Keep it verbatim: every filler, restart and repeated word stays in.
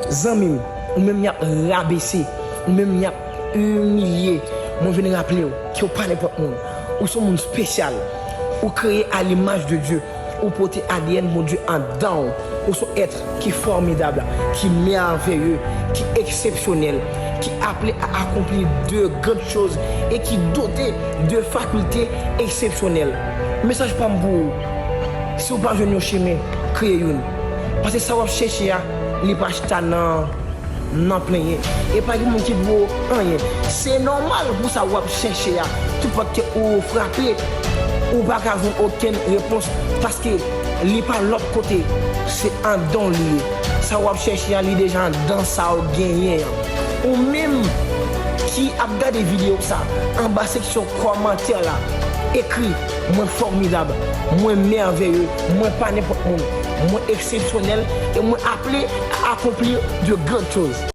Zanmi m, ou menm y ap rabese, ou menm y ap imilye, mwen vin raple w ke w pa nenpòt moun. Ou se yon moun espesyal. Ou kreye à l'image de Dieu. Ou pote A D N Bondye anndan w. Ou se yon èt ki fòmidab, ki mèveye, ki eksepsyonèl, ki aple a akonpli de grandes choses e ki dote de fakilte eksepsyonèl. Mesaj pa m pou ou, si w pa jwenn yon chemen, kreye youn. Paske sa w ap chèche a, li pa chita nan nan plenyen. E pa gen moun ki dwe w anyen. Se nòmal pou sa w ap chèche a. Tout pòt ke ou frape, ou pa ka jwenn okenn repons paske li pa lòt kote. Se anndan w li ye. Sa w ap chèche a, li deja anndan sa w genyen an. Ou menm ki ap gade videyo sa, anba seksyon kòmantè la, ekri: mwen fòmidab, mwen mèveye, mwen pa nenpòt moun, mwen eksepsyonèl e mwen aple a akonpli de grandes choses.